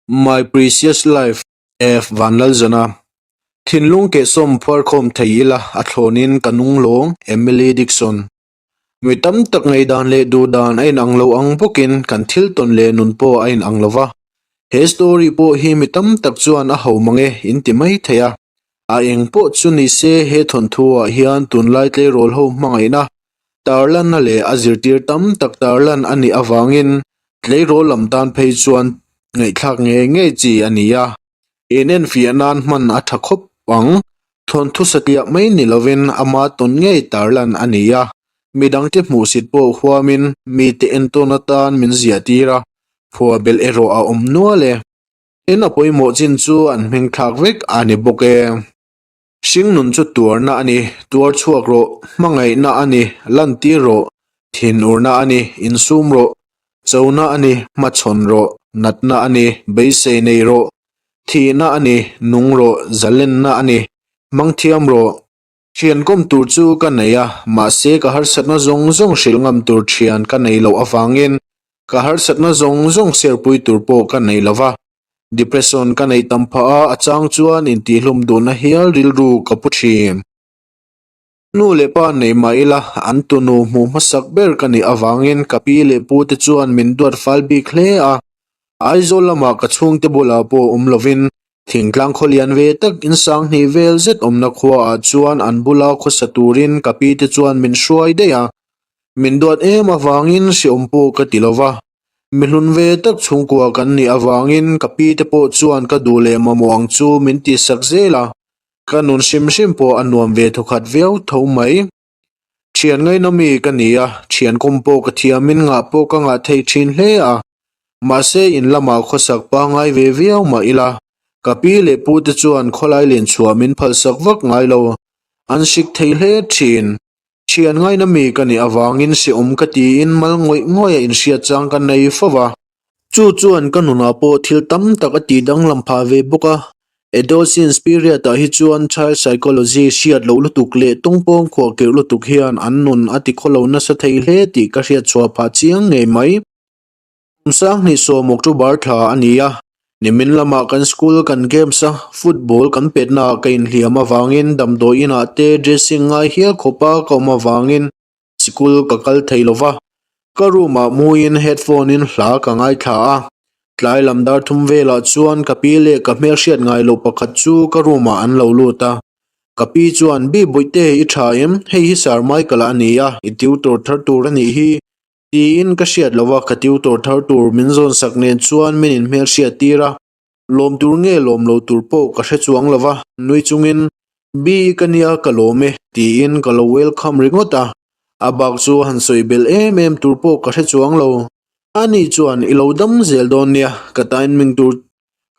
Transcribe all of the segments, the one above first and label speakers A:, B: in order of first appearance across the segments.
A: My Precious Life, F. Vanlalzawna. Thinlung kehsawm phuarkhawm thei ila a thlawnin ka nung lawng, Emily Dixon. Mi tam tak ngaihdan leh duhdan a inang lo ang bawkin kan thil tawn leh nun pawh a inang lo va. He story pawh hi mi tam tak chuan a ho mang e in ti mai thei a. A eng pawh chu ni se he thawnthu ah hian tunlai tleirawl ho hmangaihna tarlanna leh a zirtir tam tak tarlan a nih avangin tleirawl lam tan phei chuan ngaihthlak ngei ngei chi a ni a. Inenfiah nan hman a tha khawp ang. Thawnthu satliah mai ni lovin ama tawn ngei tarlan a ni a. Midangte hmuhsit pawh huamin mite entawn atan min ziahtir a, phuah belh erawh a awm nual e. Tin a pawimawh chin chu an hming thlak vek a ni bawk e. Hringnun chu tuarna a ni, tuar chhuak rawh, hmangaihna a ni, lantir rawh, thinurna a ni, insum rawh, chona a ni, hmachhawn rawh, natna a ni, beisei nei rawh, thihna a ni, nung rawh, zalenna a ni, hmangthiam rawh. Thian kawm tur chu ka nei a, mahse ka harsatna zawng zawng hrilh ngam tur thian ka nei loh avangin ka harsatna zawng zawng serpui tur pawh ka nei lo va. Depression ka neih tam phah a, a chang chuan intihlum duhna hial rilru ka pu thin. Nu leh pa nei mah ila, an tunu hmuh hmasak ber ka nih avangin ka pi leh pu te chuan min duat fal bik hle a. Aizawl lamah ka chhungte bulah pawh awm lovin thingtlang khaw lian ve tak insang hnih vel zet awmna khuaah chuan an bula khawsa turin ka pi te chuan min hruai daih a. Min duat em avangin hreawm pawh ka ti lova. Mi hlun ve tak chhungkua kan nih avangin ka pi te pawh chuan ka duh leh mamawh ang chu min tihsak zel a, ka nun hrim hrim pawh a nuam ve thawkhat viau tho mai. Thian ngaina mi ka ni a, thian kawm pawh ka thiamin ngah pawh ka ngah thei thin hle a, mahse in lamah khawsak pangngai ve viau mah ila, ka pi leh pu te chuan khawlai len chhuah min phalsak vak ngai lo, an hrik thei hle thin. Thian ngaina mi ka nih avangin hrehawm ka tiin mal ngawih ngawih a inhriat chang ka nei fo va. Chu chuan ka nunah pawh thil tam tak a tih danglam phah ve bawk a. Adolescence period ah hi chuan child psychology hriat loh lutuk leh tawngpawng khuahkirh lutuk hian an nun a ti khawlo nasa thei hle tih ka hriat chhuah phah chiang ngei mai. Kum sanghnih sawm October thla a ni a, nimin lamah kan school kan games a, football kan petnaah ka inhliam avangin damdawi inah te dressing ngai hial khawpa ka awm avangin sikul ka kal thei lo va, ka room ah muin headphone in hla ka ngaithla a, tlai lam dar thum velah chuan ka pi leh ka hmelhriat ngai loh pakhat chu ka room ah an lo lut a, ka pi chuan Bi Bawihte i tha em? Hei hi Sir Michael a ni a, i tutor thar tur a nih hi. Tiin ka hriat lo a, ka tutor thar tur min zawn sak nen chuan min inhmel hriat tir a, lawm tur nge lawm lo tur pawh ka hre chuang lo va, nui chungin, Bi ka nia ka lawm e, tiin ka lo welcome ringawt a, a bak chu han sawi belh em em tur pawh ka hre chuang lo. Ani chuan i lo dam zel dawn nia, ka timing tur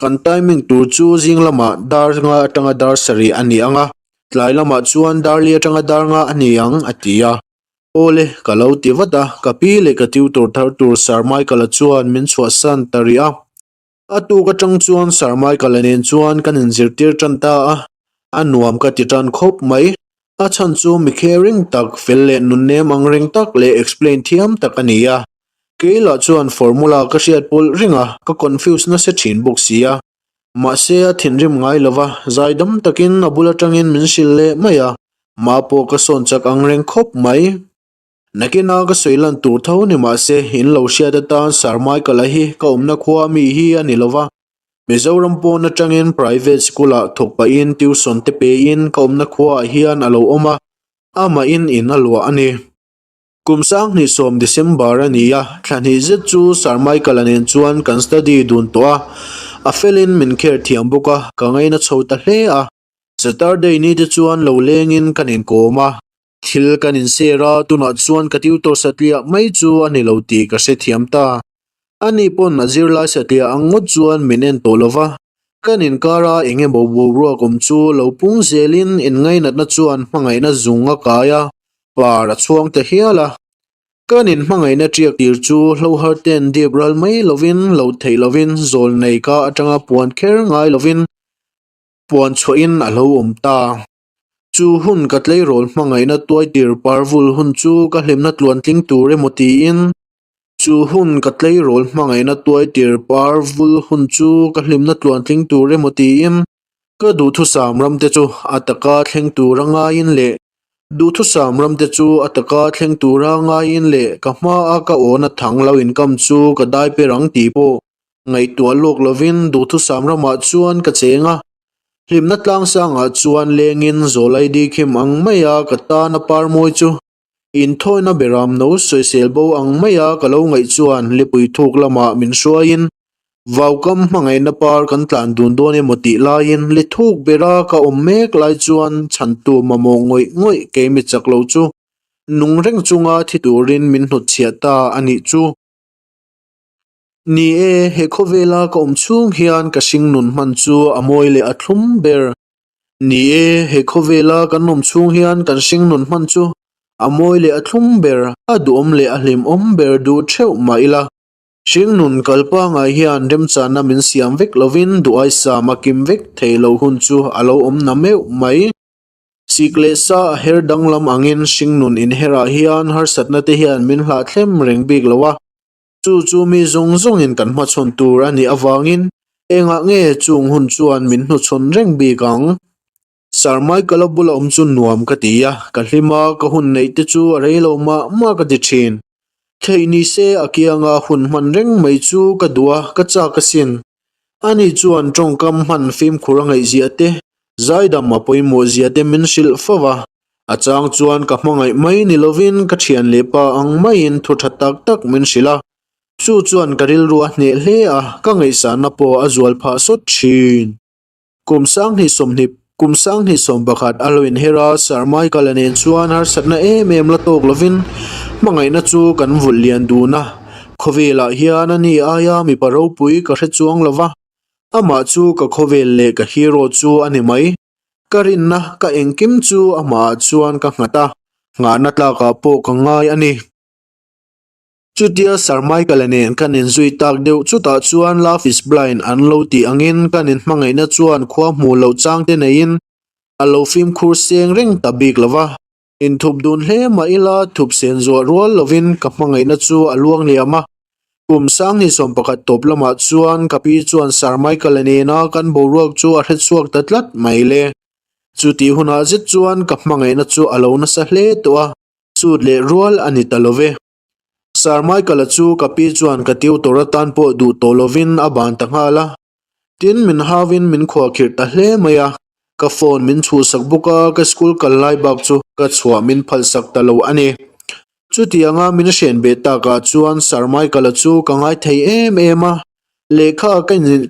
A: kan timing tur chu zing lamah dar nga atanga dar sarih a ni ang a, tlai lamah chuan dar li atanga dar nga a ni ang, a ti a. Awle, ka lo ti vat a, ka pi leh ka tutor thar tur Sir Michael-a chuan min chhuahsan ta rih a. A tuk atang chuan Sir Michael-a nen chuan kan inzirtir tan ta a, a nuam ka ti tan khawp mai. A chhan chu mi caring tak, fel leh nunnem ang reng tak leh explain thiam tak a ni a. Kei lah chuan formula ka hriat pawlh reng a, ka confuse nasa thin bawk si a. Mahse a thinrim ngai lo va, zaidam takin a bul atangin min hrilh leh mai a, mah pawh ka sawn chak ang reng khawp mai. Nakina ka sawi lan tur tho ni mahse in lo hriat atan Sir Michael-a hi ka awmna khua mi hi a ni lo va, Mizoram pawn atangin private school-ah thawk pahin tuition te pein ka awmna khuaah hian a lo awm a, amahin in a luah a ni. Kum sanghnih sawm December a ni a, thla hnih zet chu Sir Michael-a nen chuan kan study dun tawh a, a felin min care thiam bawk a, ka ngaina chho ta hle a. Saturday ni te chuan lo lengin kan inkawm a, thil kan inshare a, tunah chuan ka tutor satliah mai chu a ni lo tih ka hrethiam ta. Ani pawn a zirlai satliah ang ngawt chuan min en tawh lo va, kan inkara eng emaw boruak awm chu lo pung zelin inngainatna chuan hmangaihna zung a kai a, Par a chhuang ta hial a, kan inhmangaihna ṭiak tir chu hlohar ten dip ral mai lovin, lo theih lovin, zawl nei ka aṭanga puan kher ngai lovin puan chhuahin a lo awm ta. Chu hun ka tleirawl hmangaihna tuaitir par vul hun chu ka hlimna tluantling tur emaw tiin. Chu hun ka tleirawl hmangaihna tuaitir par vul hun chu ka hlimna tluantling tur emaw tiin ka duhthusam ramte chu a taka thleng tura ngaiin leh duhthusam ramte chu a taka thleng tura ngaiin leh ka hmaa ka awna thang lo inkam chu ka dai per ang tih pawh ngaihtuah lawk lovin duhthusam ramah chuan ka cheng a. Hlimna tlangsangah chuan lengin zawlaidi khim ang maia ka tana par mawi chu Inthawina beram no sawisel bo ang maia ka lo ngaih chuan lipui thuk lamah min hruaiin vaukam hmangaihna par kan tlan dun dawn emaw tih laiin li thuk bera ka awm mek lai chuan chhantu mamawh ngawih ngawih kei mi chak lo chu nung reng chunga thi turin min hnutchhiah ta a nih chu. Ni e, he khawvela ka awm chhung hian ka hringnun hman chu a mawi leh a thlum ber. Ni e, he khawvela kan awm chhung hian kan hringnun hman chu a mawi leh a thlum ber, a duhawm leh a hlimawm ber duh theuh mah ila. Hringnun kal pangai hian remchanna min siam vek lovin duhaisam a kim vek thei lo hun chu a lo awm na meuh mai. Sik leh sa a her danglam angin hringnun inherah hian harsatna te hian min hlahthlem reng bik lo a. Chu chu mi zawng zawngin kan hmachhawn tur a nih avangin engah nge chung hun chuan min hnuchhawn reng bik ang? Sir Michael-a bula awm chu nuam ka ti a, ka hlim a, ka hun neih te chu a rei lo mah mah ka ti thin. Theih ni se a kianga hun hman reng mai chu ka duh a, ka chak asin. Ani chuan tawngkam hman fimkhur a ngaihzia te, zaidam a pawimawh zia te min hrilh fo va, A chang chuan ka hmangaih mai ni lovin ka thian leh pa ang maiin thu tha tak tak min hrilh a, chu chuan ka rilru a hneh hle a, ka ngaihsahna pawh a zual phah sawt thin. Kum sanghnih sawmhnih Kum sanghnih 11 a lo inher a, Sir Michael-a nen chuan harsatna em em la tawk lovin hmangaihna chu kan vulh lian dun a, khawvelah hian a ni aia mipa ropui ka hre chuang lo va, amah chu ka khawvel leh ka hero chu a ni mai. Ka rinna ka engkim chu amahah chuan ka nghat a, nghahna tlakah pawh ka ngai a ni. Chutia Sir Michael-a nen kan inzui tak deuh chutah chuan Love is blind an lo tih angin kan inhmangaihna chuan khua hmuh loh chang te neiin a lo fimkhur seng reng ta bik lo va. Inthup dun hle mah ila thup sen zuah rual lovin ka hmangaihna chu a luang liam a. Kum sanghnih 11 tawp lamah chuan ka pi chuan Sir Michael-a nena kan boruak chu a hrechhuak ta tlat mai le. Chutih hunah zet chuan ka hmangaihna chu a lo nasa hle tawh a, chut leh rual a ni ta lo ve. Sir Michael-a chu ka pi chuan ka tutor atan pawh duh tawh lovin a ban ta nghal a. Tin, min hauvin min khuahkhirh ta hle mai a, ka phone min chhuhsak bawk a, ka school kal lai bak chu ka chhuah min phalsak ta lo a ni. Chutianga min hrian beh takah chuan Sir Michael-a chu ka ngai thei em em a, lehkha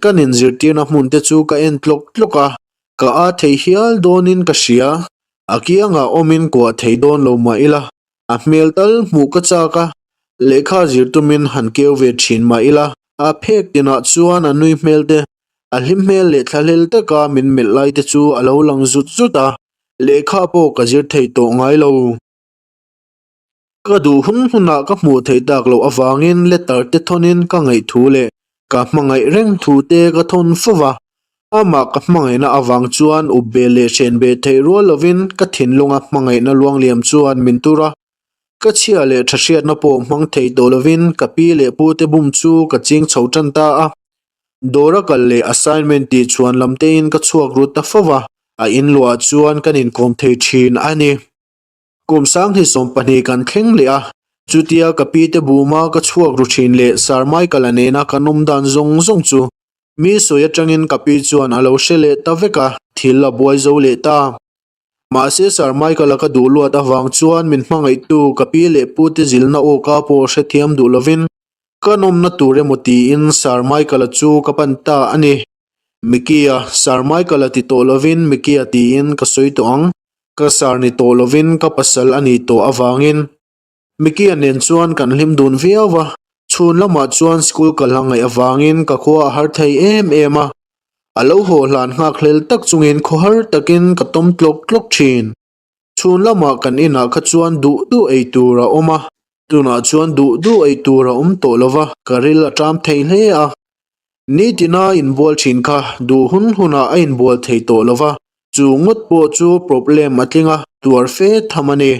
A: ka inzirtirna hmun te chu ka en tlawk tlawk a, ka a thei hial dawnin ka hria, a kiangah awmin kuah thei dawn lo mah ila, A hmel tal hmuh ka chak a, lehkha zir tumin han keu ve thin mah ila, a phek tinah chuan a nui hmel te, a hlim hmel leh thlahlel taka min melh lai te chu a lo lang zut zut a, lehkha pawh ka zir thei tawh ngai lo. Ka duh hun hunah ka hmuh theih tak loh avangin letter te thawnin ka ngaih thu leh ka hmangaih reng thu te ka thawn fo va, Amah ka hmangaihna avang chuan up be leh hren be theih rual lovin ka thinlunga hmangaihna luangliam chuan min tur a. Ka chhia leh tha hriatna pawh hmang thei tawh lovin ka pi leh pute bum chu ka ching chho tan ta a. Dawra kal leh assignment tih chhuan lam tein ka chhuak rut ta fo va, a inluah chuan kan inkawm thei thin a ni. Kum 20 kan thleng leh a, chutia ka pi te buma ka chhuak ru thin leh Sir Michael-a nena kan awm dan zawng zawng chu mi sawi atangin ka pi chuan a lo hre leh ta vek a, thil a buai zo leh ta. Mahse Sir Michael-a ka duh luat avang chuan min hmangaihtu ka pi leh pu te zilna awka pawh hrethiam duh lovin ka nawmna tur emaw tiin Sir Michael-a chu ka pan ta a ni. Mickey-a, Sir Michael-a ti tawh lovin Mickey-a tiin ka sawi tawh ang. Ka sar ni tawh lovin ka pasal a nih tawh avangin Mickey-a nen chuan kan hlim dun viau va, chhun lamah chuan school kal a ngaih avangin ka khua a har thei em em a, a lo haw hlan nghak hlel tak chungin khawhar takin ka tawm tlawk tlawk thin. Chhun lamah kan inah kha chuan duh duh ei tur a awm a, tunah chuan duh duh ei tur a awm tawh lo va, ka ril a ṭam thei hle a. Nitina inbual thin kha duh hun hunah a inbual thei tawh lo va, chu ngawt pawh chu problem a tling a, tuar fe tham a ni.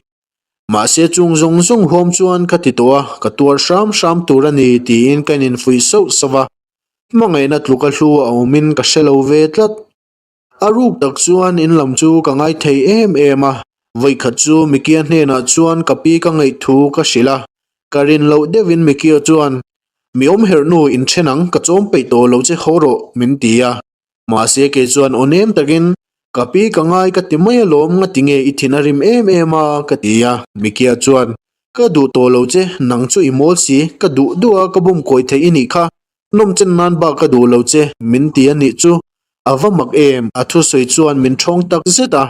A: Mahse chung zawng zawng huam chuan ka ti tawh a, ka tuar hram hram tur a ni tiin ka ininfuih sauh sauh a. Hmangaihna tluka hlu a awmin ka hre lo ve tlat. A ruk tak chuan in lam chu ka ngai thei em em a, vawikhat chu Mikia hnenah chuan ka pi ka ngaih thu ka hrilh a, ka rin loh deuhin Mikia chuan, Mi awm herh nu inthen ang, ka chawm peih tawh lo che haw rawh, min ti a. Mahse kei chuan aw nem takin, Ka pi ka ngai ka ti mai alawm, ngati nge i thin a rim em em a, ka ti a. Mikia chuan, Ka duh tawh lo che, nang chu i mawl si, ka duh duh a ka bum kawi theih i nih kha, Nawmchen nan bak ka duh lo che, min ti a nih chu. A va mak em, a thusawi chuan min ṭhawng tak zet a,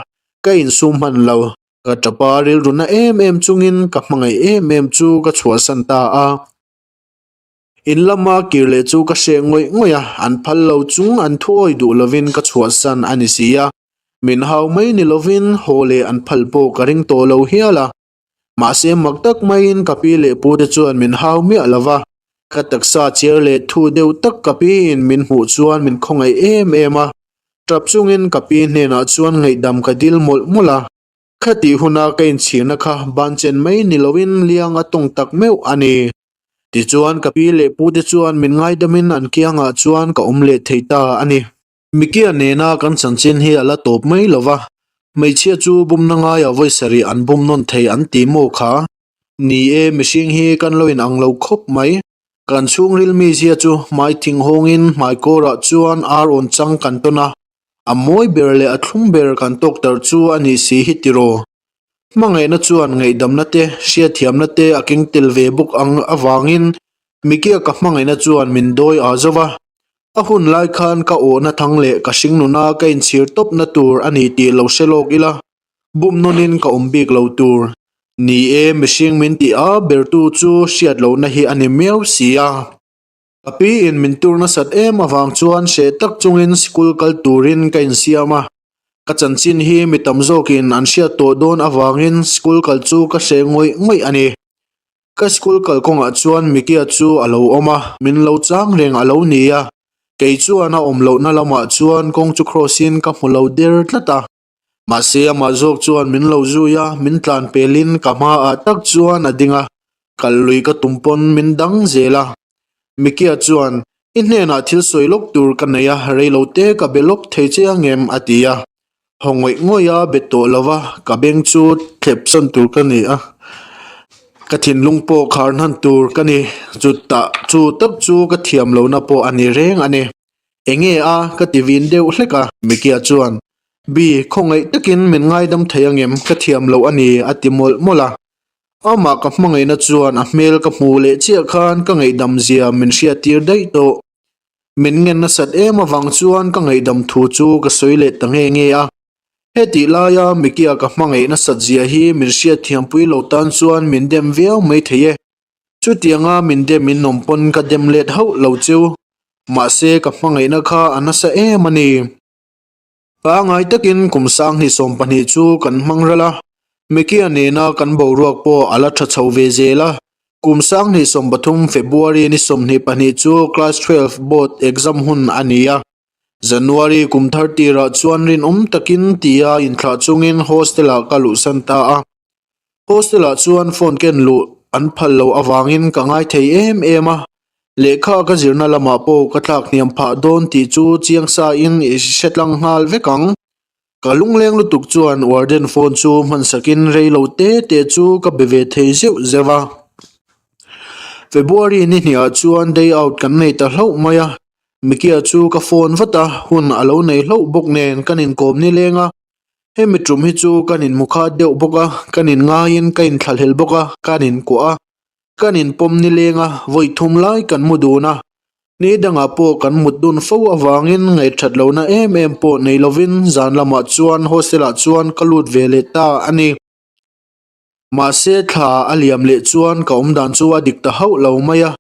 A: ka insum hman lo. Ka ṭapa rilru na em em chungin ka hmangaih em em chu ka chhuahsan ta a. In lama kir leh chu ka hreh ngawih ngawih a, an phal lo chung an thuawi duh lovin ka chhuahsan a ni si a. Min hau mai ni lovin haw leh an phal pawh ka ring tawh lo hial a. Mahse mak tak maiin ka pi leh pu te chuan min hau miah lo va, ka taksa chiar leh thu deuh tak ka piin min hmuh chuan min khawngaih em em a, tap chungin ka pi hnenah chuan ngaihdam ka dil mawlh mawlh a. Khatih huna ka inchhirna kha ban chen mai ni loin liang a tawng tak meuh a ni. Tichuan ka pi leh pu te chuan min ngaidamin an kiangah chuan ka awm leh thei ta a ni. Mikia nena kan chanchin hi a la tawp mai lo va, hmeichhia chu bumna ngaiah vawi sarih an bum nawn thei an ti maw kha? Ni e, mihring hi kan lo inang lo khawp mai. Kan chhungril mizia chu hmai thing hawngin hmai kawrah chuan ar awn chang kan tawn a, a mawi ber leh a thlum ber kan tawk tarh chu a nih si hi tiraw? Hmangaihna chuan ngaihdamna te, hriatthiamna te a keng tel ve bawk ang avangin Mikia ka hmangaihna chuan min dawi aa zo va. A hun lai khan ka awhna thang leh ka hringnuna ka inchhir tawpna tur a ni tih lo hre lawk ila, bum nawnin ka awm bik lo tur. Ni e, mihring min tih a bertu chu hriat lohna hi a ni miau si a. Ka piin min tur nasat em avang chuan hreh tak chungin sikul kal turin ka insiam a. Ka chanchin hi mi tam zawkin an hriat tawh dawn avangin sikul kal chu ka hreh ngawih ngawih a ni. Ka school kalkawngah chuan Mikia chu a lo awm a, min lo chang reng a lo ni a. Kei chuan a awm lohna lamah chuan kawng chu cross in ka hmu lo der tlat a. Mahse amah zawk chuan min lo zui a, min tlan pelin ka hmaah tak chuan a ding a, kal lui ka tum pawn min dang zel a. Mikia chuan, I hnenah thil sawi lawk tur ka nei a, reilote ka be lawk thei che angem? a ti a. Haw ngawih ngawih a bet tawh lo va, ka beng chu thlep sawn tur ka ni a, ka thinlung pawh khar hnan tur ka ni, chutah chu tak chu ka thiam lohna pawh a ni reng a ni. Enge a? ka ti vin deuh hlek a, Mikia chuan, Bi, khawngaih takin min ngaidam thei angem, ka thiam loh a ni, a ti mawlh mawlh a. Amah ka hmangaihna chuan a hmel ka hmuh leh chiah khan ka ngaihdam zia min hriattir daih tawh. Min ngen nasat em avang chuan ka ngaihdam thu chu ka sawi leh ta nge nge a. Hetih laia Mikia ka hmangaih nasat zia hi min hriatthiampui lo tan chuan min dem viau mai thei e. Chutianga min dem in awm pawn ka dem let hauh lo cheu. Mahse ka hmangaihna kha a nasa em a ni. Pangai takin kum sanghnih 12 chu kan hmang ral a, Mikia nena kan boruak pawh a la tha chho ve zel a. Kum sanghnih 13 February ni 22 chu Class 12 board exam hun a ni a. January kum thar tirah chuan rinawm takin tia inthlah chungin hostel-ah ka luhsan ta a. Hostel-ah chuan phone ken luh an phal loh avangin ka ngai thei em em a, lehkha ka zirna lamah pawh ka tlak hniam phah dawn tih chu chiang sa in i hre tlang nghal vek ang. Ka lungleng lutuk chuan warden phone chu hman sakin rei lo te te chu ka be ve thei zeuh zeuh a. February ni hniah chuan day out kan nei ta hlauh mai a, Mikia chu ka phone vat a, hun a lo nei hlauh bawk nen kan inkawm nileng a. Hemi tum hi chu kan inhmu khat deuh bawk a, kan inngaiin ka inthlahlel bawk a, kan inkuah a, kan inpawm nileng a, vawi thum lai kan mu dun a. Ni dangah pawh kan mut dun fo avangin ngaihthat lohna em em pawh nei lovin zan lamah chuan hostel ah chuan ka lut ve leh ta a ni. Mahse thla a liam leh chuan ka awmdan chu a dik ta hauh lo mai a,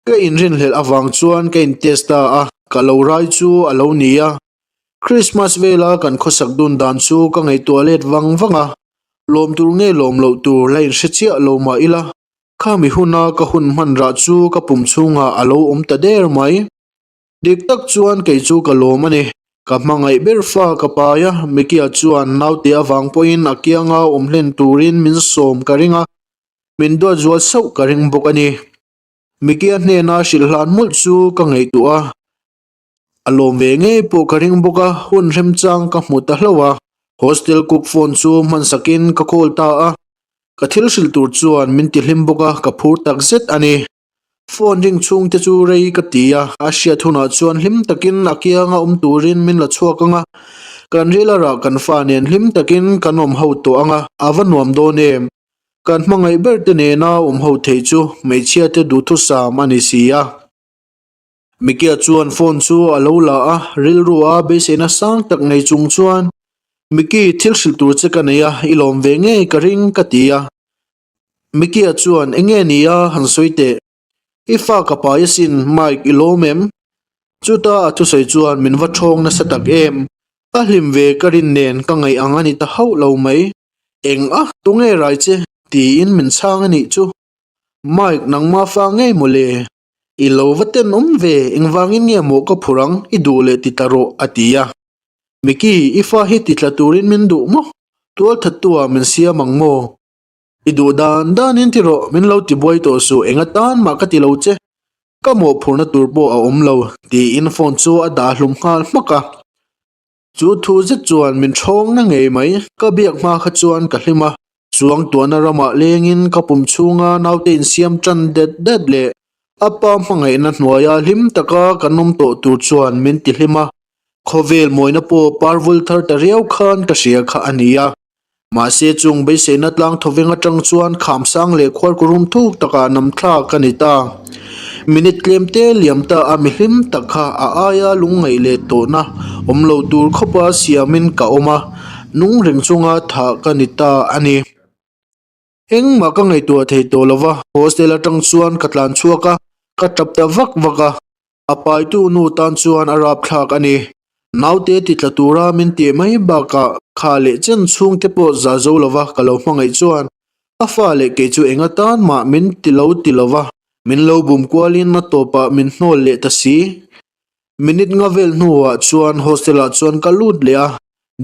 A: ka inrinhlelh avang chuan ka in test ta a, ka lo rai chu a lo ni a. Christmas vela kan khawsak dun dan chu ka ngaihtuah let vang vang a, lawm tur nge lawm loh tur la inhre chiah lo mah ila, khami huna ka hun hman rah chu ka pum chhungah a lo awm ta der mai. Dik tak chuan kei chu ka lawm a ni. Ka hmangaih ber fa ka pai a, Mikia chuan naute avang pawhin a kianga awm hlen turin min sawm ka ring a, min duat zual sauh ka ring bawk a ni. Mikia hnena hrilh hlan mawlh chu ka ngaihtuah a, a lawm ve ngei pawh ka ring bawk a, hun remchang ka hmu ta hlauh a, hostel cook phone chu hman sakin ka call ta a, ka thil hrilh tur chuan min ti hlim bawk a, ka phur tak zet a ni. Phone ring chhung te chu rei ka ti a, a hriat hunah chuan hlim takin a kianga awm turin min la chhuak ang a, kan ril a rah kan fa nen hlim takin kan awm ho tawh ang a, a va nuam dawn em? Kan hmangaih ber te nena awm ho theih chu hmeichhia te duhthusam a ni si a. Mikia chuan phone chu a lo la a, rilru a beiseina sang tak nei chung chuan, Miki, thil hrilh tur che ka nei a, i lawm ve ngei ka ring ka ti a. Mikia chuan, Enge ni a, han sawi teh. I fa ka pai asin, Mike, i lawm em? Chuta a thusawi chuan min va ṭhawng nasa tak em? A hlim ve ka rin nen ka ngaih ang a ni ta hauh lo mai. Eng a, tunge rai che? tiin min chhang a nih chu. Mike, nangma fa ngei maw le? I lo va tenawm ve, engvangin nge maw ka phur ang, i duh leh ti tla rawh, a ti a. Micky, i fa hi ti tla turin min duh maw? Tualthattu-ah min siam ang maw? I duh dan danin ti rawh, min lo ti buai tawh suh, eng atan mah ka ti lo che, ka mawhphurhna tur pawh a awm lo, tiin phone chu a dah hlum nghal hmak a. Chu thu zet chuan min ṭhawng na ngei mai, ka biak hma kha chuan ka hlim a, chuang tuahna ramah lengin ka pum chhunga naute insiam ṭan det det leh a pa hmangaihna hnuaia hlim taka kan awm tawh tur chuan min ti hlim a, khawvel mawina pawh parvul thar ta riau khan ka hria kha a ni a. Mahse chung beiseina tlang thawveng atang chuan kham sang leh khuarkurum thuk takah nam thlak a ni ta. Minute tlem te liam ta a mihlim tak kha a aia lungngaih leh tawhna awm lo tur khawpa siamin ka awm a, nung reng chunga thah ka ni ta a ni. Engmah ka ngaihtuah thei tawh lova, hostel atang chuan ka tlan chhuak a, ka tap ta vak vak a. A paitu nu tan chuan a rapthlak a ni. Naute ti tla tura min tih mai bakah kha leh chen chhungte pawh za zo lova ka lo hmangaih chuan a fa leh kei chu eng atan mah min ti lo ti lova min lo bum kualin a tawpah min hnawl leh ta si. Minute nga vel hnuah chuan hostel ah chuan ka lut leh a,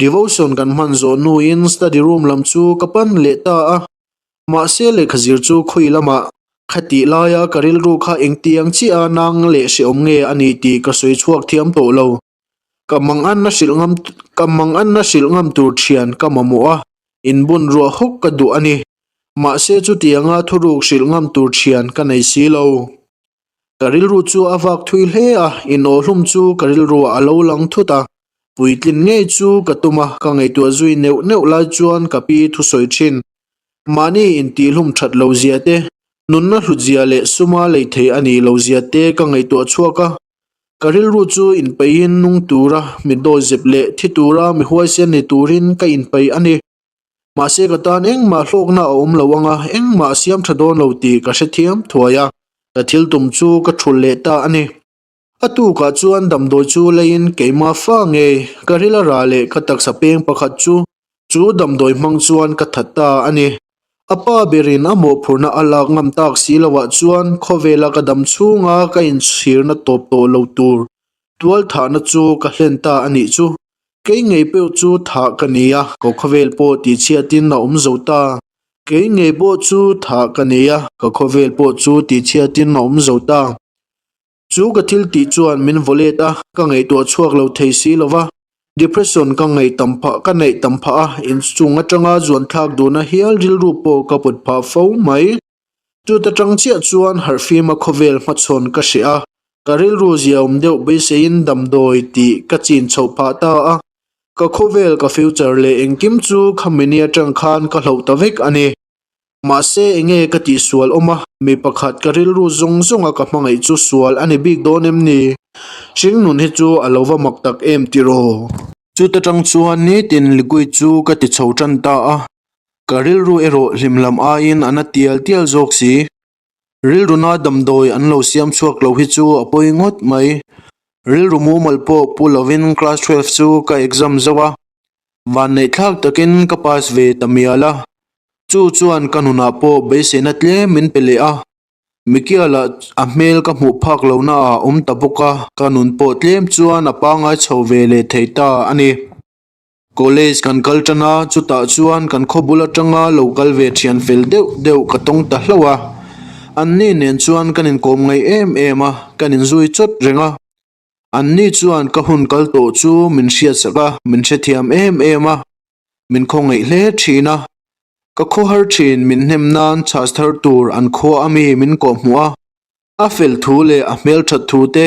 A: devotion kan hman zawh hnuin study room lam chu ka pan leh ta a. Mahse lehkha zir chu khawi lamah khatih laia ka rilru kha engtiang chiah a nang leh hrehawm nge a nih tih ka sawi chhuak thiam tawh lo. Ka manganna hrilh ngam ka manganna hrilh ngam tur thian ka mamawh a, inbun ruah hawk ka duh a ni. Mahse chutianga thuruk hrilh ngam tur thian ka nei si lo. Ka rilru chu a vak thui hle a, inawhhlum chu ka rilruah a lo lang thut a. Puitlin ngei chu ka tum a, ka ngaihtuah zui neuh neuh lai chuan ka pi thusawi thin. Mahni intihhlum that lo zia te, nunna hlut zia leh suma lei thei a nih lo zia te ka ngaihtuah chhuak a. Ka rilru chu inpeihin nung tura mi dawizep leh thi tura mi huaisen ni turin ka inpeih a ni. Mahse ka tan engmah hlawkna a awm lo ang a, engmah a siam tha dawn lo tih ka hrethiam thuai a, ka thil tum chu ka thulh leh ta a ni. A tukah chuan damdawi chu leiin keimah fa ngei ka ril a rah leh ka taksa peng pakhat chu chu damdawi hmang chuan ka that ta a ni. A pa berin a mawhphurhna a lak ngam tak si loah chuan khawvela ka dam chhunga ka inchhirna tawp tawh lo tur tualthahna chu ka hlen ta a nih chu. Kei ngei pawh chu thah ka ni a, ka khawvel pawh tihchhiatin a awm zo ta. Kei ngei pawh chu thah ka ni a, ka khawvel pawh chu tihchhiatin a awm zo ta. Chu ka thil tih chuan min vaw let a, ka ngaihtuah chhuak lo thei si lo va. Depression ka ngaih tam phah ka neih tam phah a, inchung atanga zuan thlak duhna hial rilru pawh ka put phah fo mai. Chuta tang chiah chuan harhfima khawvel hmachhawn ka hreh a, ka rilru ziaawm deuh beiseiin damdawi tih ka chin chhoh phah ta a. Ka khawvel, ka future leh engkim chu khami ni atang khan ka hloh ta vek a ni. Mahse enge ka tihsual awm a, mi pakhat ka rilru zawng zawnga ka hmangaih chu sual a ni bik dawn em ni? Hringnun hi chu a lo va mak tak em tiraw? Chuta tang chuan nitin liquid chu ka ti chho tan ta a, Ka rilru erawh hlim lam aiin a na tial tial zawk si. Rilruna damdawi an lo siam chhuak lo hi chu a pawi ngawt mai. Rilru mumal pawh pu lovin class 12 chu ka exam zo a, vanneih thlak takin ka pass ve ta mial a. Chu chuan ka nunah pawh beiseina tlem min pe leh a. Mikia lah a hmel ka hmuh phak lohna ah a awm ta bawk a, ka nun pawh tlem chuan a pangngai chho ve leh thei ta a ni. College kan kal tan a, chutah chuan kan khaw bul atanga lo kal ve thian fel deuh deuh ka tawng ta hlauh a. Anni nen chuan kan inkawm ngaih em em a, kan inzui chawt reng a. Anni chuan ka hun kal tawh chu min hriatsak a, min hrethiam em em a, min khawngaih hle thin a. Ka khawhar thin min hnem nan chhas thar tur an khua ami min kawhhmuh a, a fel thu leh a hmelthat thu te,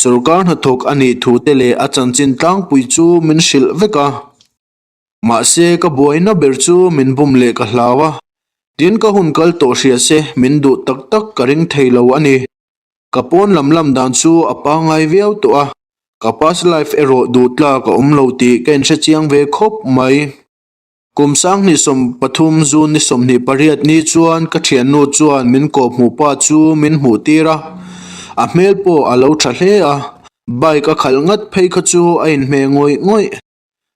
A: sawrkar hnathawk a nih thu te leh a chanchin tlangpui chu min hrilh vek a. Mahse ka buaina ber chu min bum leh ka hlau a, tin ka hun kal tawh hria se min duh tak tak ka ring thei lo a ni. Ka pawn lam lam dan chu a pangngai viau tawh a, ka past life erawh duh tlak a awm lo tih ka inhre chiang ve khawp mai. Kum 2013 June ni 28 ni chuan ka thiannu chuan min kawhhmuh pa chu min hmuh tir a, a hmel pawh a lo tha hle a, bike a khalh ngat phei kha chu a inhmeh ngawih ngawih.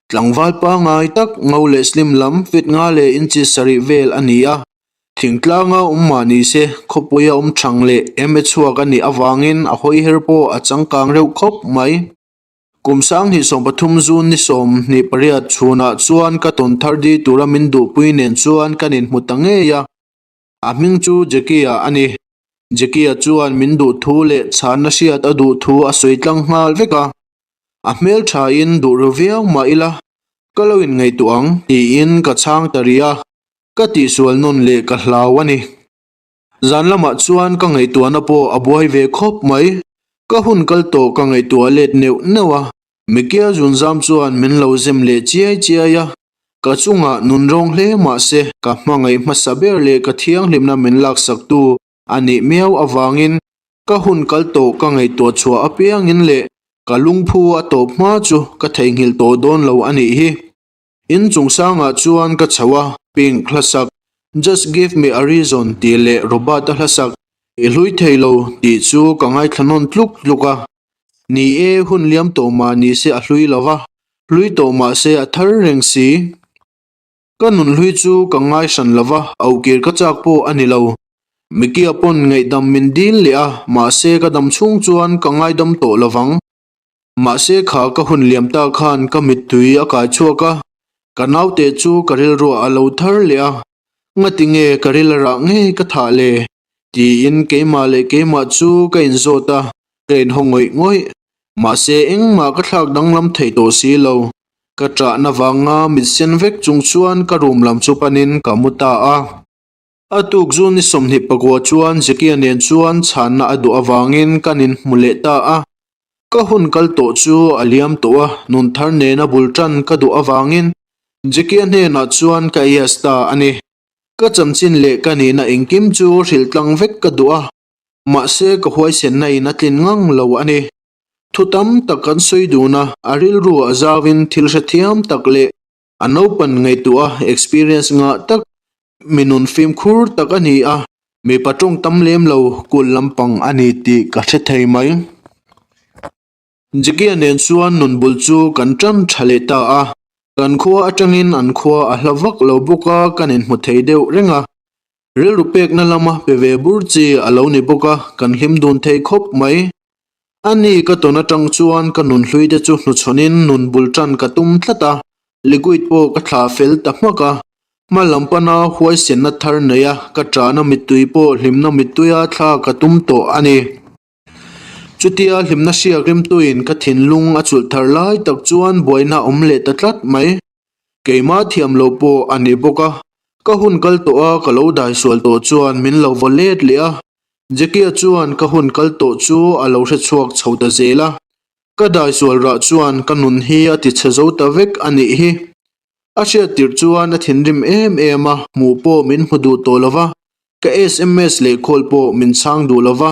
A: Tlangval pangngai tak ngo leh slim lam fit nga leh inchi sarih vel a ni a, thingtlanga awm mah ni se khawpuia awm thang leh ema chhuak a nih avangin a hawi her pawh a changkang reuh khawp mai. Kum 2013 June ni 28 chhunah chuan ka tawn thar di tura min duhpui nen chuan kan inhmu ta ngei a, a hming chu Jackie-a a ni. Jackie-a chuan min duh thu leh chhanna hriat a duh thu a sawi tlang nghal vek a, a hmel thain duh ru viau mah ila ka lo inngaihtuah ang tiin ka chhang ta rih a, ka tihsual nawn leh ka hlau a ni. Zan lamah chuan ka ngaihtuahna pawh a buai ve khawp mai. Ka hun kal tawh ka ngaihtuah let neuh neuh a, Mikia zunzam chuan min lo zem leh chiai chiai a. Ka chungah nun rawng hle mah se ka hmangaih hmasa ber leh ka thianghlimna min laksaktu a nih miau avangin ka hun kal tawh ka ngaihtuah chhuah apiangin leh ka lungphu a tawp hma chu ka theihnghilh tawh dawn lo a nih hi. In chung sangah chuan ka chho a, Pink hla sak, Just give me a reason tih leh Robert-a hla sak, I hlui thei lo tih chu ka ngaithla nawn tluk tluk a. Ni e, hun liam tawh mah ni se a hlui lo va, hlui tawh mah se a thar reng si. Ka nun hlui chu ka ngai hran lo va, aukir ka chak pawh a ni lo. Mikia pawn ngaihdam min dil leh a, mahse ka dam chhung chuan ka ngaidam tawh lo vang. Mahse kha ka hun liam ta khan ka mittui a kai chhuak a, ka naute chu ka rilruah a lo thar leh a, ngati nge ka ril a rah ngei ka thah le? tiin keimah leh keimah chu ka inzawt a, ka inhaw ngawih ngawih. Mahse engmah ka thlak danglam thei tawh si lo, ka ṭahna vanga mit sen vek chung chuan ka room lam chu panin ka mu ta a. A tuk zu ni 24 chuan Zekia nen chuan chhanna a duh avangin kan inhmu leh ta a. Ka hun kal tawh chu a liam tawh a, nun thar nena bul tan ka duh avangin Zekia hnenah chuan ka yes ta a ni. Ka chanchin leh ka nihna engkim chu hrilh tlang vek ka duh a, mahse ka huaisenna in a tlin ngang lo a ni. Thu tam tak kan sawi dun a, a rilru a zauin thil hrethiam tak leh A naupan ngaihtuah a experience ngah tak, mi nun fimkhur tak a ni a, mipa tawng tam lem lo kul lampang a ni tih ka hre thei mai. Jackie-a nen chuan nun bul chu kan tan tha leh ta a, kan khua atangin an khua a hla vak lo bawk a, kan inhmu thei deuh reng a. Rilru pekna lama pe ve bur chi a lo ni bawk a, kan hlim dun thei khawp mai. A ni ka tawn atang chuan ka nun hlui te chu hnuchhawnin nun bul tan ka tum tlat a, liquid pawh ka thlah fel ta hmak a. Hma lam pana huaisenna thar nei a, ka ṭahna mittui pawh hlimna mittuia thla ka tum tawh a ni. Chutia hlimna hriak rimtuin ka thinlung a chulh thar lai tak chuan buaina a awm leh ta tlat mai. Keimah thiam lo pawh a ni bawk a, ka hun kal tawh a ka lo dai sual tawh chuan min lo vaw let leh a, Jackie-a chuan ka hun kal tawh chu a lo hre chhuak chho ta zel a, ka dai sual rah chuan ka nun hi a ti chhe zo ta vek a nih hi. A hriat tirh chuan a thinrim em em a, hmuh pawh min hmu duh tawh lo va, ka sms leh call pawh min chhang duh lo va,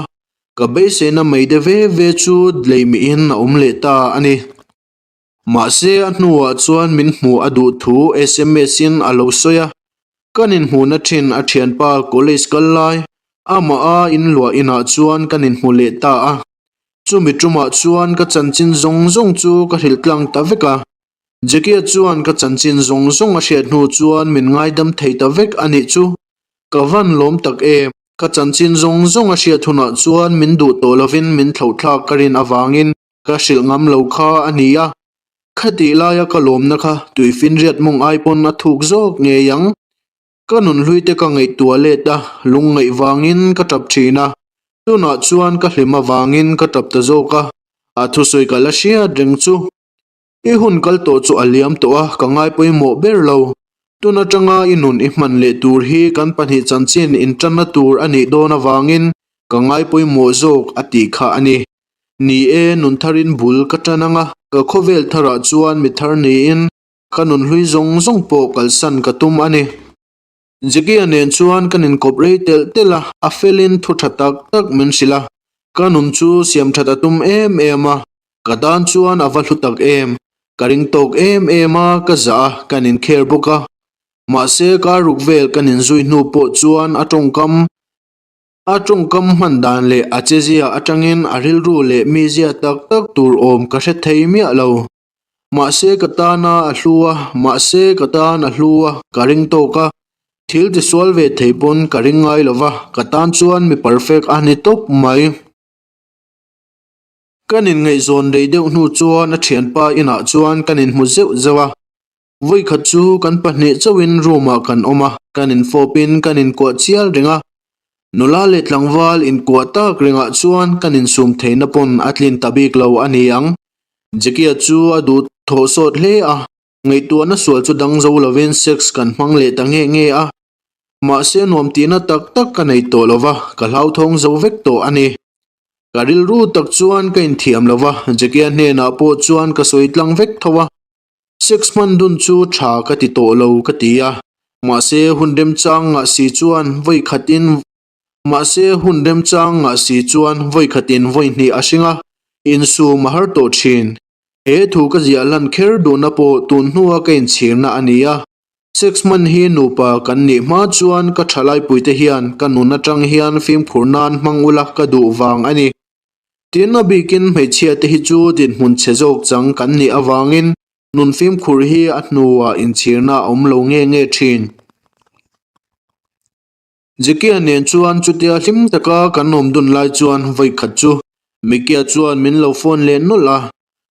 A: ka beiseina mai de ve ve chu leimihin a awm leh ta a ni. Mahse a hnuah chuan min hmuh a duh thu sms in a lo sawi a, kan inhmuhna thin a thianpa college kal lai amah a inluah inah chuan kan inhmu leh ta a, chumi tumah chuan ka chanchin zawng zawng chu ka hrilh tlang ta vek a, Jackie-a chuan ka chanchin zawng zawng a hriat hnu chuan min ngaidam thei ta vek a nih chu, ka van lawm tak em. Ka chanchin zawng zawng a hriat hunah chuan min duh tawh lovin min thlauhthlak ka rin avangin ka hrilh ngam lo kha a ni a. Khatih laia ka lawmna kha tuifinriat mawng ai pawn a thuk zawk ngei ang. Ka nunhlui te ka ngaihtuah let a, lungngaih vangin ka tap thin a. Tunah chuan ka hlim avangin ka tap ta zawk a, a thusawi ka la hriat reng chu. I hun kal tawh chu a liam tawh a, ka ngai pawimawh ber lo. Tun atanga i nun i hman leh tur hi kan pahnih chanchin intanna tur a nih dawn avangin ka ngai pawimawh zawk a tih kha a ni. Ni e, nun tharin bul ka tan ang a, ka khawvel tharah chuan mi thar niin ka nun hlui zawng zawng pawh kalsan ka tum a ni. Jackie-a nen chuan kan inkawp rei telh telh a, a felin thu tha tak tak min hrilh a, ka nun chu siam that a tum em em a, ka tan chuan a va hlu tak em, ka ring tawk em em a, ka zah a, kan inkher bawk a. Mahse kar ruk vel kan inzui hnu pawh chuan a tawngkam a tawngkam hman dan leh a chezia atangin a rilru leh mizia tak tak tur awm ka hre thei miah lo. Mahse ka tana a hlu a, mahse ka tan a hlu a, ka ring tawk a. Thil tisual ve thei pawn ka ring ngai lo va, ka tan chuan mi perfect a ni tawp mai. Kan inngaihzawn rei deuh hnu chuan a thianpa inah chuan kan inhmu zeuh zeuh a. Vawikhat chu kan pahnih chauhin room ah kan awm a, kan infawpin kan inkuah chial reng a. Nula leh tlangval inkuah tak rengah chuan kan insum theihna pawn a tlin ta bik lo a ni ang. Jackie-a chu a duh thawh sawt hle a, ngaihtuahna sual chu dang zo lovin sex kan hmang leh ta nge nge a. Mahse nuam tihna tak tak ka nei tawh lo va, ka hlauthawng zo vek tawh a ni. Ka rilru tak chuan ka inthiam lo va, Jackie-a hnenah pawh chuan ka sawi tlang vek tho a. Sex hman dun chu tha ka ti tawh lo ka ti a, mahse hun remchang ngah si chuan vawi khatin Mahse hun remchang ngah si chuan vawi khatin vawi hnih a hring a, insum a har tawh thin. He thu ka ziah lan kher duhna pawh tun hnua ka inchhirna a ni a. Sex hman hi nupa kan nih hma chuan ka thalaipuite hian ka nun atang hian fimkhur nan hmang ula ka duh vang a ni. Tin, a bikin hmeichhia te hi chu dinhmun chhe zawk chang kan nih avangin nun fimkhur hi a hnuah inchhirna a awm lo nge nge thin. Jackie-a nen chuan chutia hlim taka kan awm dun lai chuan vawi khat chu Mickey-a chuan min lo phone leh nawlh a,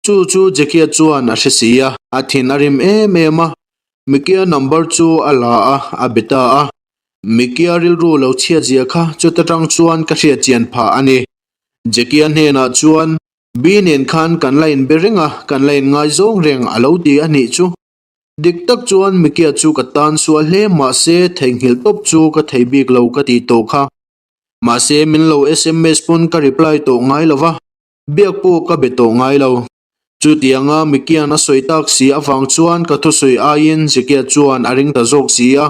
A: chu chu Jackie-a chuan a hre si a, a thin a rim em em a, Mickey-a number chu a la a, a be ta a. Mickey-a rilru lo chhiat zia kha chuta tang chuan ka hriat chian phah a ni. Jackie-a hnenah chuan, Bi nen khan kan la inbe reng a, kan la inngaizawng reng a lo ti a nih chu. Dik tak chuan Mikia chu ka tan sual hle mahse theihnghilh tawp chu ka thei bik lo ka tih tawh kha. Mahse min lo sms pawn ka reply tawh ngai lo va, biak pawh ka be tawh ngai lo. Chutianga Mikia'n a sawi tak si avang chuan ka thusawi aiin Zekia chuan a ring ta zawk si a.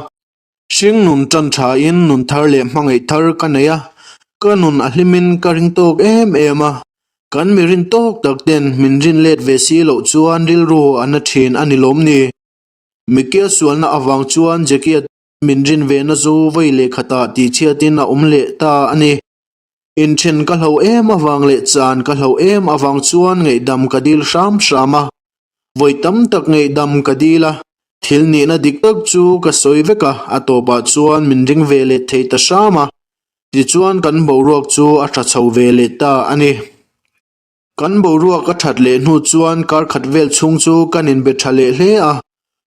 A: Hring nun tan thain nun thar leh hmangaih thar ka nei a, ka nun a hlimin ka ring tawk em em a. Kan mi rin tawk tak ten min rin let ve si loh chuan rilru a na thin a ni lawm ni? Mikia sualna avang chuan Jackie-a min rin ve na zu vawi leh khatah tihchhiatin a awm leh ta a ni. Inthen ka hloh em avang leh chan ka hloh em avang chuan ngaihdam ka dil hram hram a. Vawi tam tak ngaihdam ka dil a, thil nihna dik tak chu ka sawi vek a, a tawpah chuan min ring ve leh thei ta hram a. Tichuan kan boruak chu a tha chho ve leh ta a ni. Kan boruak a that leh hnu chuan kar khat vel chhung chu kan inbe tha leh hle a,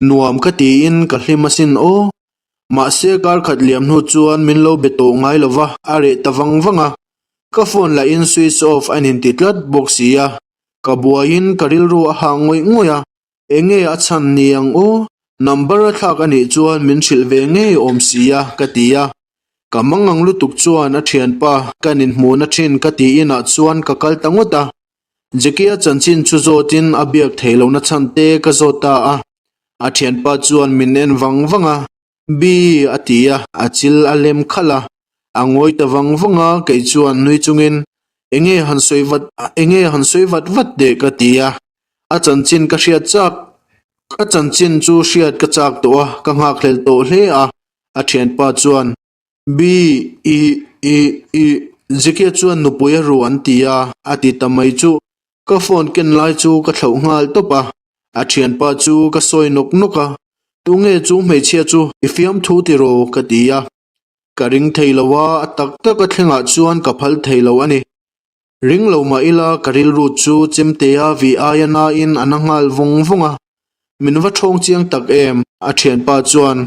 A: nuam ka tiin ka hlim asin aw. Mahse kar khat liam hnu chuan min lo be tawh ngai lo va, a reh ta vang vang a. Ka phone lahin switch off a inti tlat bawk si a, ka buaiin ka rilru a hah ngawih ngawih a, enge a chhan ni ang aw, number a thlak a nih chuan min hrilh ve ngei awm si a ka ti a. Ka mangang lutuk chuan a thianpa kan inhmuhna thin ka tih inah chuan ka kal ta ngawt a. Jackie-a chanchin chu zawtin a biak theih lohna chhan te ka zawt ta a. A thianpa chuan min en vang vang a, Bi a ti a, a chil a lem khalh a. A ngawi ta vang vang a, kei chuan nui chungin, Enge han sawi vat, enge han sawi vat vat teh ka ti a. A chanchin ka hriat chak, ka chanchin chu hriat ka chak tawh a, ka nghakhlel tawh hle a. A thianpa chuan, Bi, i, i, i, Jackie chuan nupui a ru an ti a, a ti ta mai chu. Ka phone ken lai chu ka thlauh nghal tawp a, a thianpa chu ka sawi nawk nawk a, Tunge chu hmeichhia chu i fiamthu tiraw? ka ti a. Ka ring thei lo a, a tak tak a thlengah chuan ka phal thei lo a ni. Ring lo mah ila ka rilru chu chemtea vih aia nain a na nghal vawng vawng a. Min va ṭhawng chiang tak em? A ṭhianpa chuan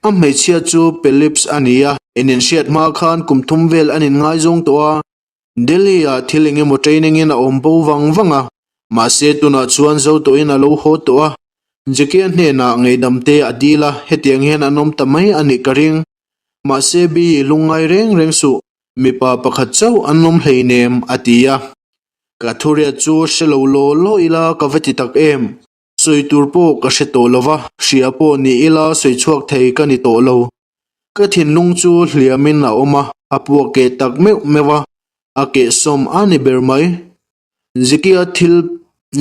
A: a hmeichhia chu Pelips a ni a, in inhriat hma khan kum thum vel an inngaizawng tawh a. Delhi-ah thil eng emaw training-in a awm bo vang vang a, mahse tunah chuan zo tawhin a lo haw tawh a. Jackie-a hnenah ngeihdam te a dil a, hetiang hian an awm ta mai a nih ka ring. Mahse Bi, lungngai reng reng suh, mipa pakhat chauh an awm hleinem, a ti a. Ka thuriat chu hre lo law law ila ka va ti tak em? Sawi tur pawh ka hre tawh lo va, hria pawh ni ila sawi chhuak thei ka ni tawh lo. Ka thinlung chu hliamin a awm a, a puak keh tak meuh meuh a, a kehsawm a ni ber mai. Zikia thil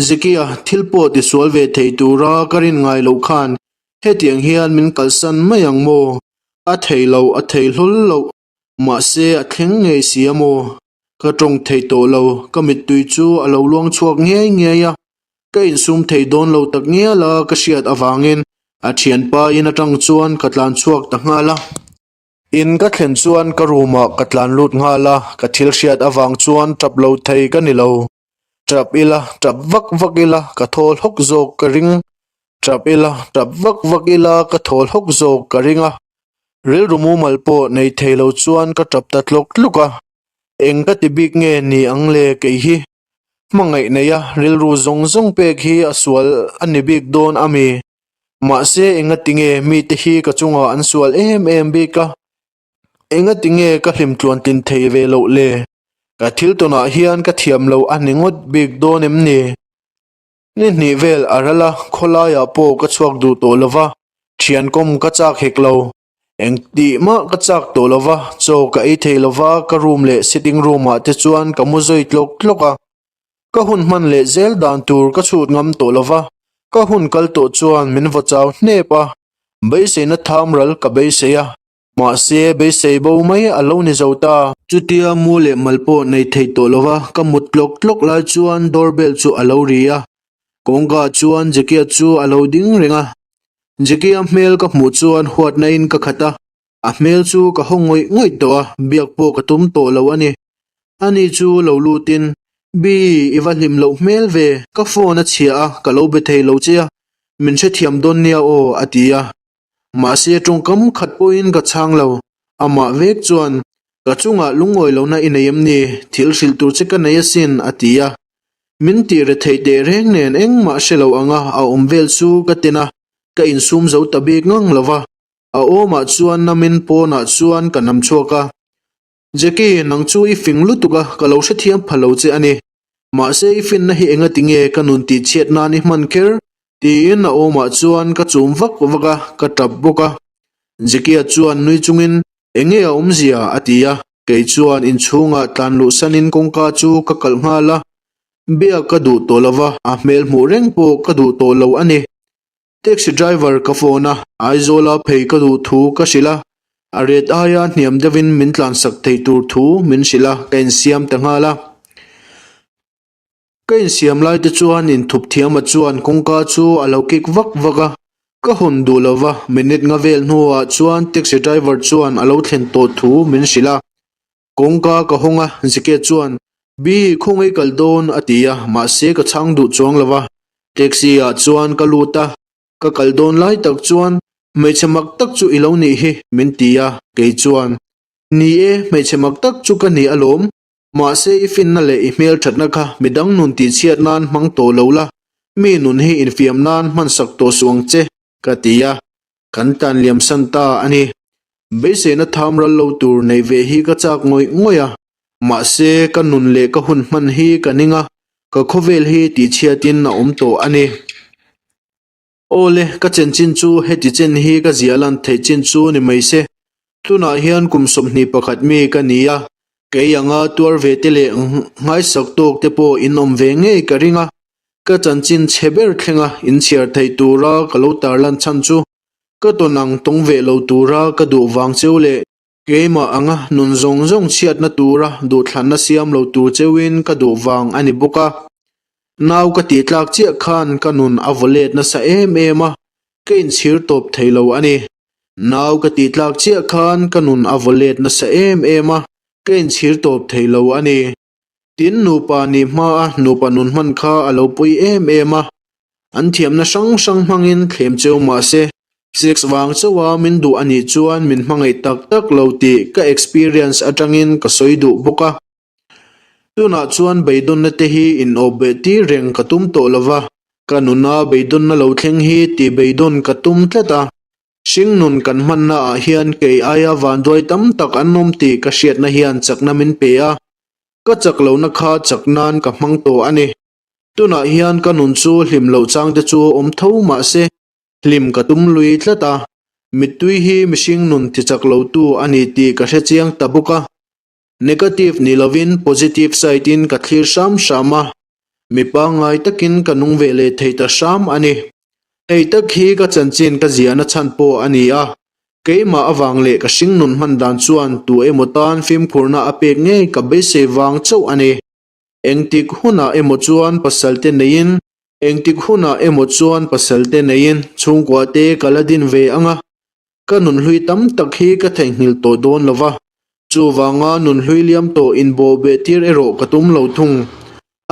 A: Zikia thil pawh tisual ve thei tura ka rin ngai loh khan hetiang hian min kalsan mai ang maw? A thei lo, a thei hlawl loh. Mahse a thleng ngei si a maw? Ka tawng thei tawh lo, ka mittui chu a lo luang chhuak ngei ngei a, ka insum thei dawn lo tak ngial a ka hriat avangin a thianpa in atang chuan ka tlan chhuak ta nghal a. In ka thlen chuan ka room ah ka tlan lut nghal a, ka thil hriat avang chuan tap lo thei ka ni lo. Tap ila, tap vak vak ila ka thawl hawk zawk ka ring. Tap ila, tap vak vak ila ka thawl hawk zawk ka ring a. Rilru mumal pawh nei thei lo chuan ka tap ta tlawk tlawk a, eng ka ti bik nge ni ang le kei hi? Hmangaih neia rilru zawng zawng pek hi a sual a ni bik dawn a mi? Mahse engati nge mite hi ka chungah an sual em em bik a? Engati nge ka hlim tluantlin thei ve loh le? Ka thil tawnah hian ka thiam lo a ni ngawt bik dawn em ni? Ni hnih vel a ral a, khawlaiah pawh ka chhuak duh tawh lo va, thian kawm ka chak hek lo. Engtih mah ka chak tawh lo va, chaw ka ei thei lo va, ka room leh sitting room ah te chuan ka mu zui tlawk tlawk a. Ka hun hman leh zel dan tur ka chhut ngam tawh lo va, ka hun kal tawh chuan min vaw chau hnep a, beiseina tham ral ka beisei a, Mahse, beisei bo mai a lo ni zo ta. Chutia mu leh mal pawh nei thei tawh lova ka mut tlawk tlawk lai chuan door bell chu a lo ri a. Kawngka chuan Jackie-a chu a lo ding reng a. Jackie-a hmel ka hmuh chuan huatna in ka khat a, a hmel chu ka haw ngawih ngawih tawh a, biak pawh ka tum tawh lo a ni. Ani chu lo lutin, Bi, i va hlim loh hmel ve, ka phone a chhia a, ka lo be thei lo che a, min hrethiam dawn nia aw, a ti a. Mahse tawngkam khat pawhin ka chhang lo. Amah vek chuan, Ka chungah lungawi lohna i nei em ni? Thil hrilh tur che ka nei asin, a ti a. Min tih re theih teh reng nen engmah hre lo anga a awm vel chu ka ten a, ka insum zo ta bik ngang lo va. A awmah chuan namin pawnah chuan ka nam chhuak a. Jackie, nang chu i fing lutuk a, ka lo hrethiam pha lo che a ni. Mahse i finna hi enga tinge ka nun tihchhiat nan i hman kher? Tiin a awmah chuan ka chum vak vak a, ka tap bawk a. Jackie-a chuan nui chungin, Enge a awmzia? a ti a. Kei chuan inchhungah tlan luhsanin kawngka chu ka kalh nghal a. Biak ka duh tawh lo va, a hmel hmuh reng pawh ka duh tawh lo a ni. Taxi driver ka phone a, Aizawla phei ka duh thu ka hrilh a, a ret aia hniam deuhin min tlansak thei tur thu min hrilh a, ka insiam ta nghal a. Ka insiam lai te chuan inthup thiama chuan kawngka chu a lo kik vak vak a, ka hawn duh lo va, minute nga vel hnuah chuan taxi driver chuan a lo thlen tawh thu min hrilh a. Kawngka ka hawng a, Zike chuan, Bi, khawngaih kal dawn, a ti a, mahse ka chhang duh chuang lo va. Taxi ah chuan ka lut a, ka kal dawn lai tak chuan, Hmeichhe mak tak chu i lo nih hi, min ti a, kei chuan, Ni e, hmeichhe mak tak chu ka ni alawm, mahse i finna leh i hmelthatna kha midang nun tihchhiat nan hmang tawh lo la, mi nun hi infiam nan hmansak tawh suh ang che, ka ti a. Kan tlan liam san ta a ni. Beiseina tham ral lo tur neih ve hi ka chak ngawih ngawih a, mahse ka nun leh ka hun hman hi ka ning a, ka khawvel hi tihchhiatin a awm tawh a ni. Aw le, ka chenchin chu heti chen hi ka ziah lan theih chin chu ni mai se. Tunah hian kum 21 mi ka ni a, kei anga tuar ve te leh nghaisak tawk te pawh in awm ve ngei ka ring a, Ka chanchin chhe ber thlenga inchhiar theih tura ka lo tarlan chhan chu ka tawn ang tawng ve lo tura ka duh vang cheu leh keimah anga nun zawng zawng chhiatna tura duhthlanna siam lo tur cheuin ka duh vang a ni bawk a. Nau ka tih tlak chiah khan ka nun a vaw let nasa em em a, ka inchhir tawp thei lo a ni. Nau ka tih tlak chiah khan ka nun a vaw let nasa em em a, ka inchhir tawp thei lo a ni. Tin, nupa nih hmaa nupa nun hman kha a lo pawi em em a, an thiamna hrang hrang hmangin thlem cheu mah se, sex vang chauha min duh a nih chuan min hmangaih tak tak lo tih ka experience atangin ka sawi duh bawk a. Tunah chuan beidawnna te hi inawp beh tir reng ka tum tawh lo va, ka nuna beidawnna lo thleng hi tih beidawn ka tum tlat a. Hringnun kan hmanna ah hian kei aia vanduai tam tak an awm tih ka hriatna hian chakna min pe a, ka chak lohna kha chak nan ka hmang tawh a ni. Tunah hian ka nun chu hlim loh chang te chu awm tho mah se, hlim ka tum lui tlat a, mittui hi mihring nun tichak lotu a ni tih ka hrechiang ta bawk a. Negative ni lovin positive side in ka thlir hram hram a, mi pangngai takin ka nung ve leh thei ta hram a ni. Hei tak hi ka chanchin ka ziahna chhan pawh a ni a, keimah avang leh ka hringnun hman dan chuan tu emaw tan fimkhurna a pek ngei ka beisei vang chauh a ni. Engtik hunah emaw chuan pasal te neiin, engtik hunah emaw chuan pasal te neiin chhungkua te ka la din ve ang a, Ka nunhlui tam tak hi ka theihnghilh tawh dawn lo va, chuvanga nunhlui liam tawh inbawh beh tir erawh ka tum lo thung.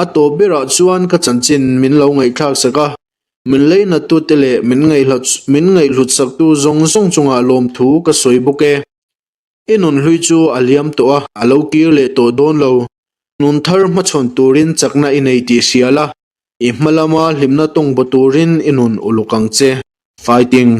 A: A tawp berah chuan ka chanchin min lo ngaihthlak sak a, min leinatute leh min min ngaihhlutsaktu zawng zawng chungah lawmthu ka sawi bawk e. I nunhlui chu a liam tawh a, a lo kir leh tawh dawn lo. Nun thar hmachhawn turin chakna i nei tih hria la, i hma lama hlimna tawng baw turin i nun uluk ang che. Fighting.